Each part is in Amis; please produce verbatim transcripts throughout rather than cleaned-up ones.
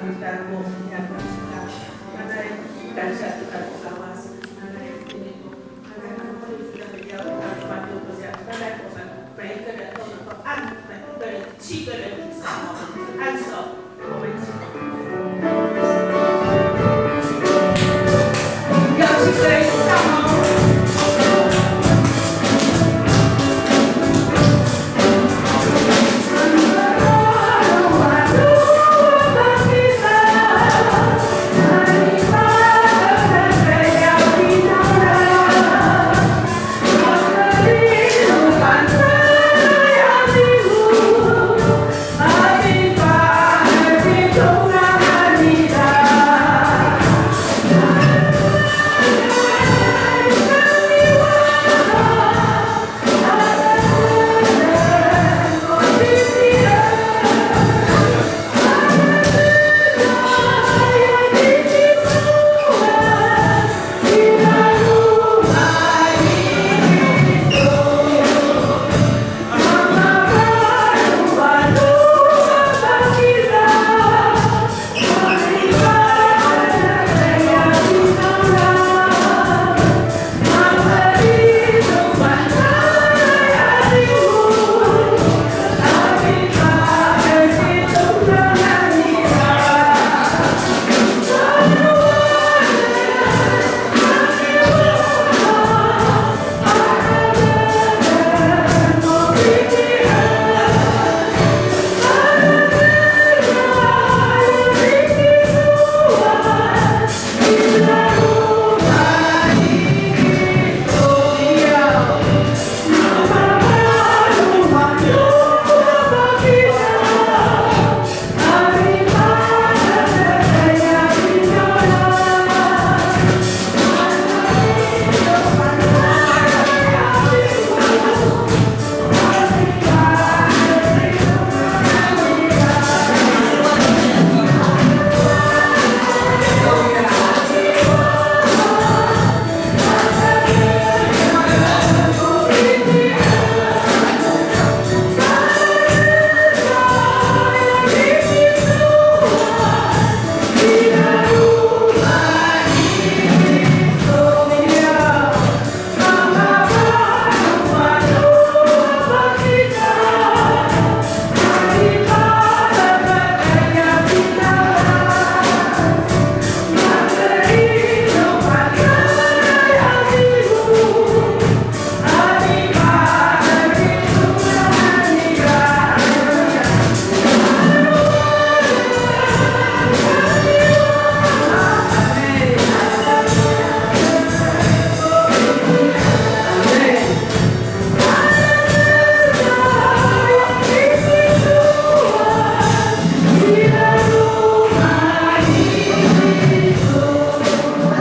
Kita mo, kita mo, kita. Nanay, 感谢 kita ko Kawas. Nanay, ini ko. Nanay, ano ko, kita mo, kita mo, kita mo, kita mo, kita mo, 每一个人都能够按每一个人七个人以上哦，按手，我们一起。要七个人以上哦。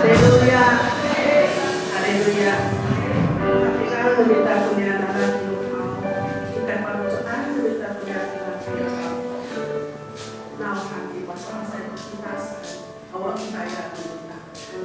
Haleluya. Haleluya. Haleluya. Nawhani wasawasan kita sa, awa kita ya kita.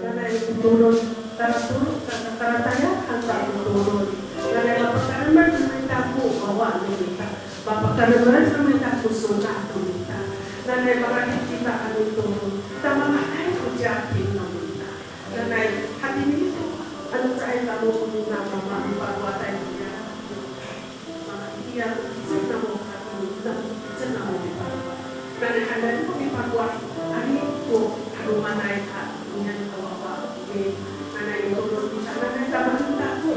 Nanay tolon, tara tolon, tara tayal han ta ko tolon. Nanay mapakaremed no mita ko wawa no mita. Mapakaremed no mita ko sona no mita. Nanay mararid kita ano tolon. Ta manga'ay ko japin no mita. Nanay, hatini to, ano caay kamo ko nina mama, mipakowatay koya. Mama, iya, icel namo, hatini, icel namo mipakowat. Nanay, hanay ko mipakowat, ani ko, 'alomanay a, niyam a wawa, e, nanay, ito, nanay, tama kita ko.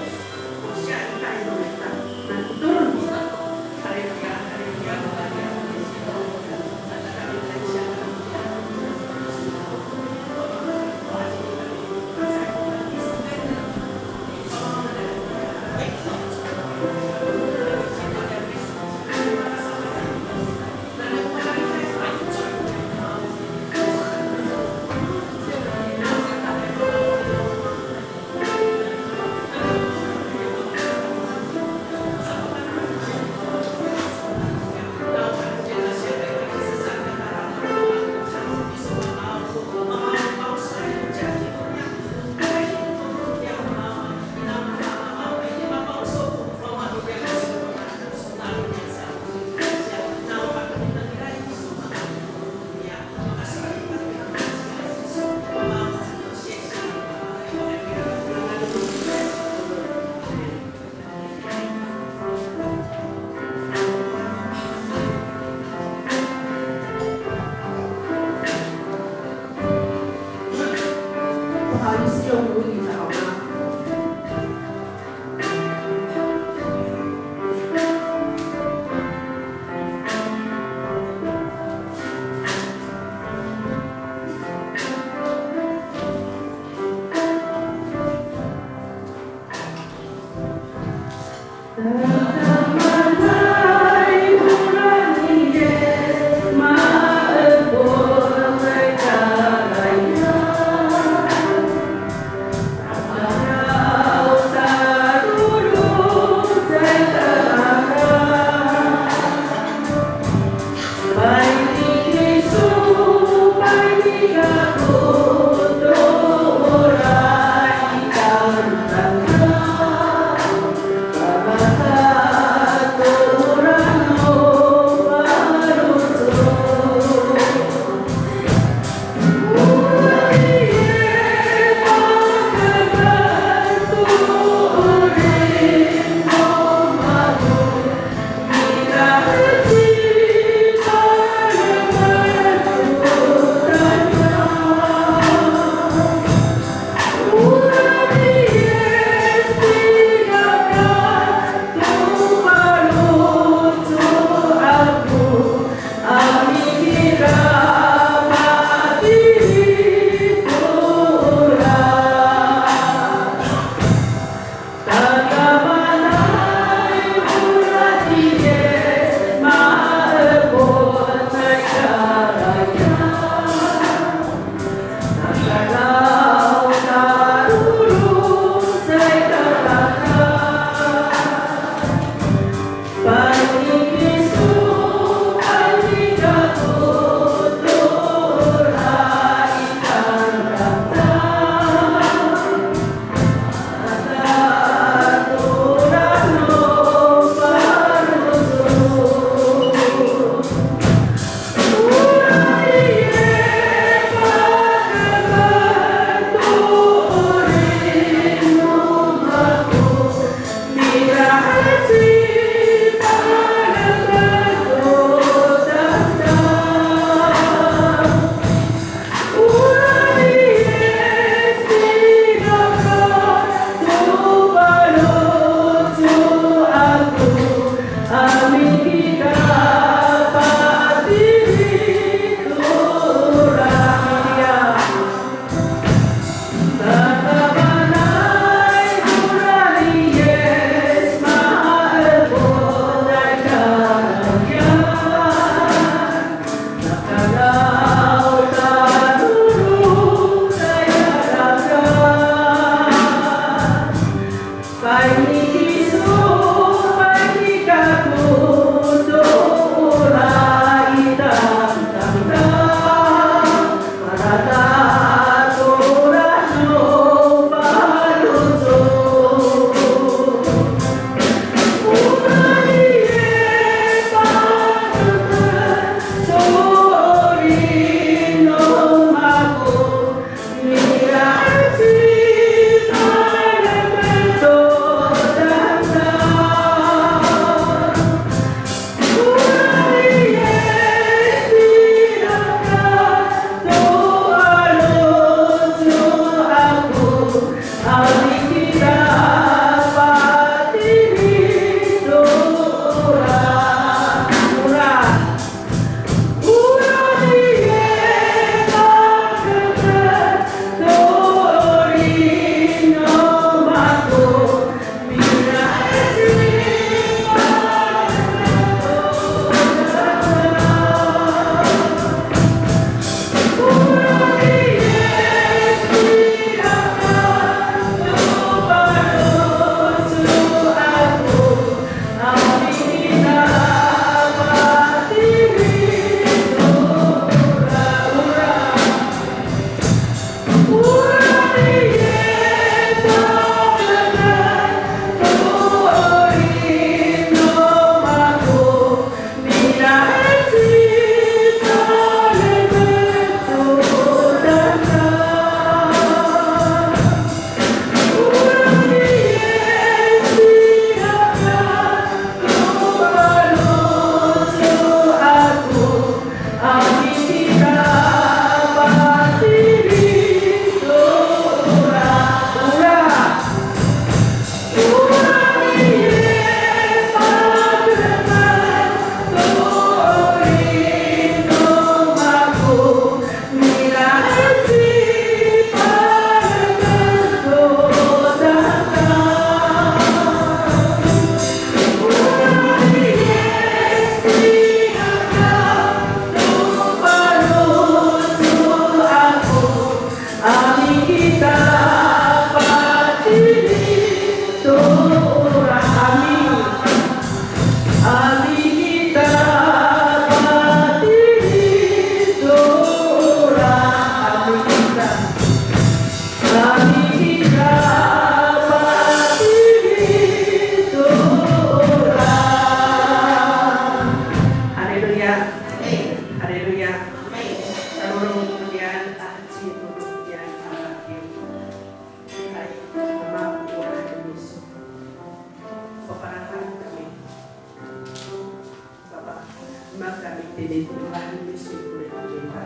Kami tini tolonan miso ko ri kita.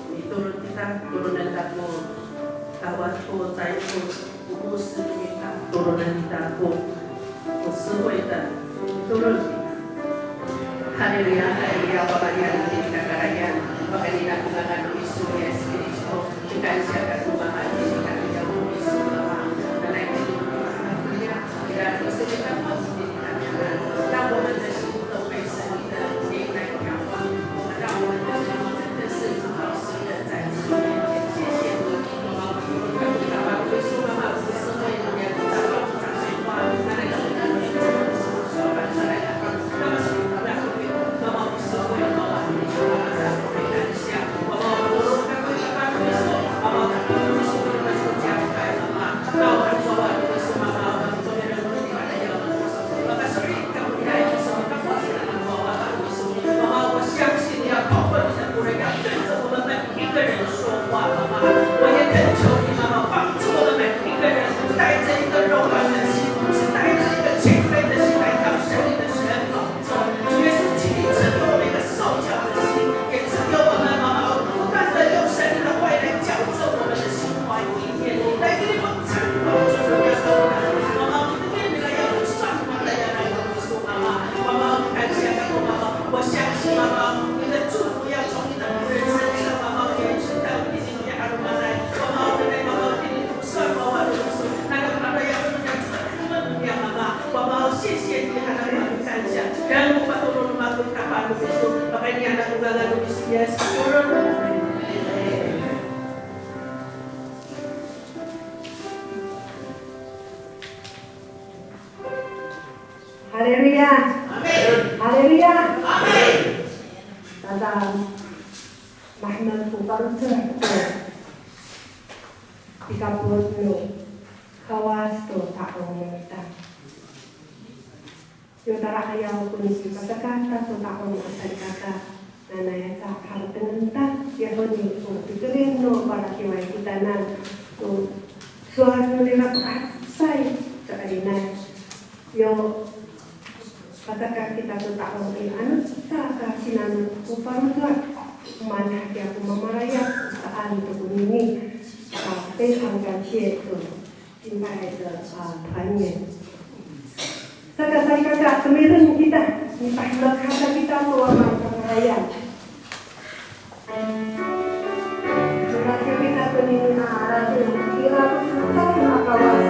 Mitolon kita, tolonan ta ko Kawas ko tayal ko, ko miso kita, tolonan kita ko, ko 词汇的, mitolon kita. Haleluya, haleluya, Wama niyam i kakarayan, pakayni i ngangan no miso Yis Kristo, 感谢 kamo Wama, pakayni i ngangan no miso Wama, nanay kita, 让我们的心都被神的灵来调换，让我们的心真的是主到神的在主面前。谢谢主，我也恳求你，妈妈，帮助我们每一个人，带着一个柔软的心，是带着一个谦卑的心来到神你的身旁。主耶稣，请你赐给我们一个受教的心，也赐给我们，妈妈，不断的用神你的话语来校正我们的心怀意念，来给你们参考，主耶稣，妈妈，我们的面来要算，妈妈，要来告诉妈妈，妈妈，感谢妈妈，我相信妈妈，你的祝福要从你的仆人身上，妈妈，延续到地上。 谢谢你，哈利路亚，感谢。然后把多罗马古塔巴鲁耶稣，把该尼亚的古巴拉鲁耶稣，耶稣。 Haleluya. Amin. Haleluya. Amin. Tada, mahemek ko faloco' to pikapot no Kawas to ta'ong no mita. Yo tala'ayaw ko nipacakat to ta'ong a salikaka. Nanay aca haratengen ta, ya honi ko pikerin no palakiway kitanan, ko sowal no nira to ka'acay, caka inay. Yo, pataka kita to ta'ong i, ano ta ka sinanot ko faloco', o maan hakiya ko mamalayap saan to konini, a, 非常感谢主。 敬拜的，呃，团员。Saka salikaka, tomireng kita, mipahemek haca kita to Wama i kakarayan. Mipahemek kita to nini a, rato, ira to, sa, a, Kawas.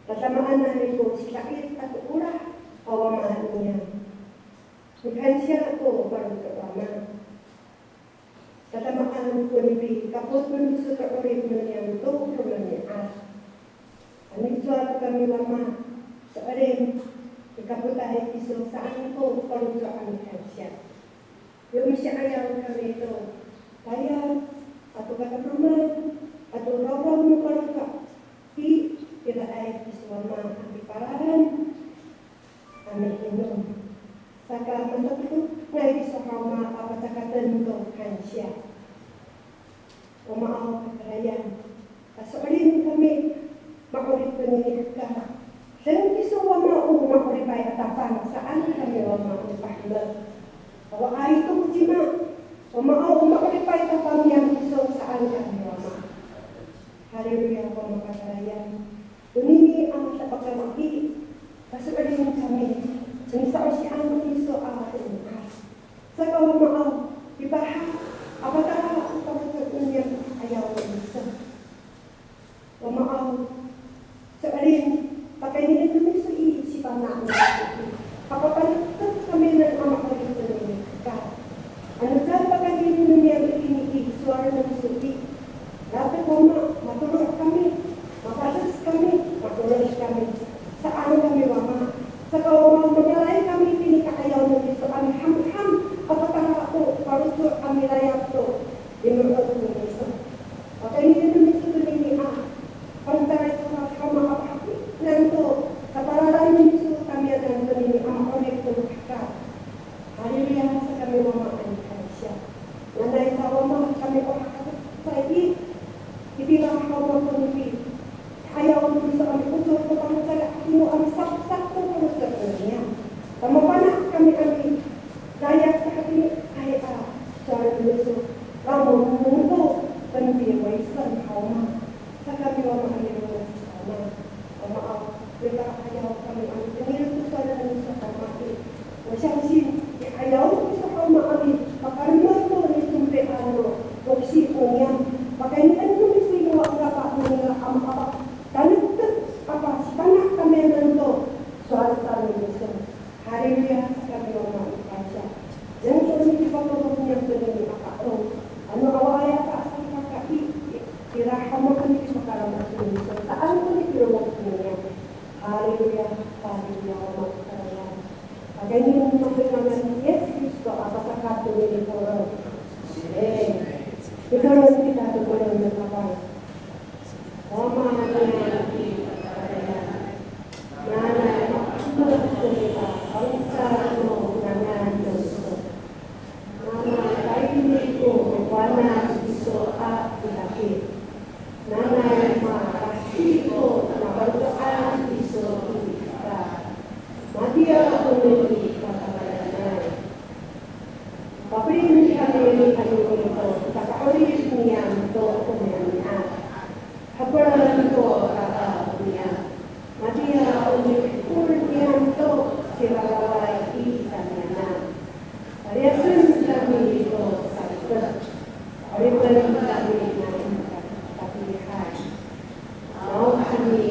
Tadamaanay ko sida'it ato olah a wama niyam. Mikansiya to faloco' wama. Tadamaan ko nipikapot no miso to 'orip no niyam to romi'ad. Ano icowa to kami wama, so'elin, mikapotay kiso saan ko faloco' a mikansiya. Yo misi'ayaw kami to tayal ato katoroman ato rawraw no faloco' i, iraay kiso wama a mipalalan a mi'inom. Saka masatodongay kiso haw ma a pacakaten to kansiya. Wamaaw kakarayan, kaso'elin kami ma'orip tonini hekal. Deng kiso wama o ma'oripay a tapang saan kami wama mipahemek. Awaay to ko cima, wamaaw o ma'oripay tapang niyam kiso saan kami wama. Haleluya, wama kakarayan. Tonini a tapang i, kaso'elin kami, misa'osian ko miso a romi'ad. Saka wamaaw, mipahak a patala ko faloco' no niyam i ayaw no miso. Wamaaw, so'elin, pakaynien no miso i sifana' no miso i, papatanektek kaminen a ma'orip tonini hekal. Ano caan pakaynien no niyam itini i sowal no miso i, latek wama, matoro' kami, mapades kami, matolon kami. Saan kami wama, saka wama, mangalay kami tini ka'ayaw no miso a mihamham a patala ko faloco' a milayap to limo'ot no miso. Pakayni no miso tonini a fangcalay codad haw ma a pahapinang to sapalalan no miso tamiyanan tonini a ma'orip to hekal. Haleluya, saka kami wama a mikansiya. Nanay sa wama kami o hakacecay i, itira haw ma ko nipi ayaw no miso a mi'ocor to fangcalay a kimo a misaksak to faloco' niyam. Ta mafana' kami a milayap to hatiniay a sowal no miso. Lamong to, pen piwaysen haw ma. Saka kami wama a milayap haw ma. Wamaaw, mita ayaw kami a mitengil to sowal no miso haw ma i. 我相信 i ayaw no miso haw ma a mipakalemed to nisompian no foksi no niyam. Pakaynien no miso i, no angkapa no nira a mapatanektek a pasifana' tamiyanan to sowal saan no miso. Haleluya, saka kami wama a mikansiya. Yang kami kipatorod niyam tonini a ka'orong. Ano awaay a salikaka i, ira haw ma ko nipipakaramat no miso saan ko nipilongoc no niyam. Haleluya, haleluya, wama kakarayan. Pakayni no mako i ngangan ni Yis Kristo a pasakat tonini polong. Amin. Mitolon kita to polong no Tapang. Wama niyam i kakarayan. Nanay ma'omek to kita fangcal no ngangan no miso. Nanay tayni ko makowanay kiso a kitakit. Nanay malaheci ko nafaloco'an kiso i kita. Matiya o no i katamaanay. Pafelien kami anini to saka'orip niyam to romi'ami'ad. Hapelen to raraw niyam. Matiya o nihepol niyam to siraraway i tamiyanan. Paliyasen kami to saripet. Pa'oripen kami nai matapilihay. Nawhani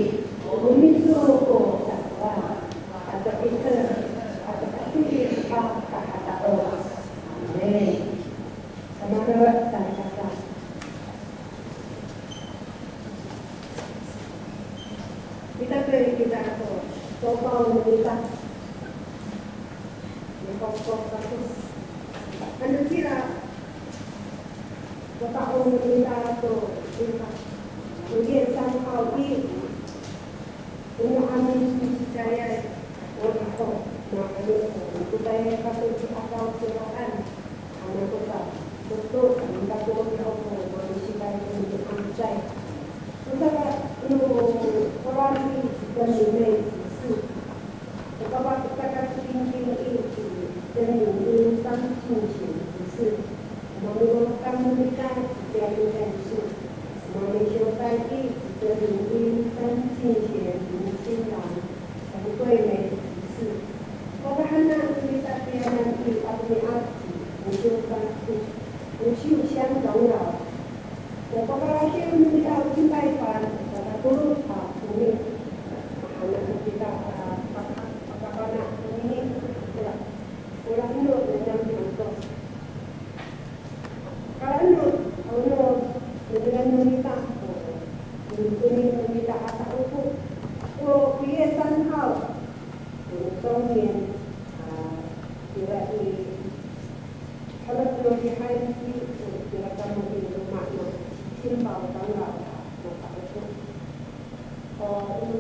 o miso ko sa'opo ato 'icel ato katili a kahatao. Amin. Samaan, salikaka. Kita to, kita to, topaw no mita. Ano cira, topaw no mita to, kita. Mungkin somehow i, Ano amin sisayay, o ito, na ano to, ito tayo kato si Akaw Siraan, ano to ta, to to, ang kato ko ako, ano si tayo ko ito ang say. Ang saka, ano, parang, dan may, si, ang kapag, saka, tingin, ito, dan yung, yung, tang, tingin, si, Mamimawakam no mita, itiya mita iso. Mama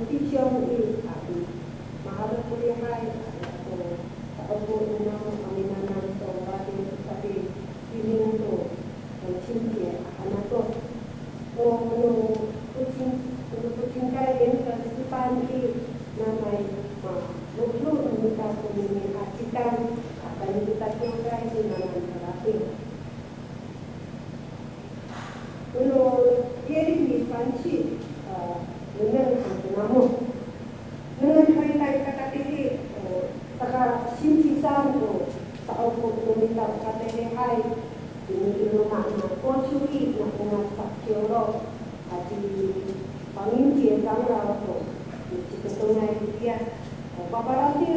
弟兄 i, a, maherek ko lihay, a, to, sa'opo no namo a minanam to, wati, tapi, piling to, to, 清洁 a, ano to. O, no, 不清, no 不清洁 i, kasipan i, nanay, ma, lolo no mita ko nini a cikan, a, tayni kita kiwkay i, nanay, karating. Kono Yeri ni Fanci, a, nengneng han to namo. Nengneng han ita i katili, o, saka sinci san, o, sa'opo no mita o katilihay, ini i loma' no Kosyo i, na ongas sa Ciwlo, a, ci Panginci cangra to, ci Ketongay itiya. O, paparati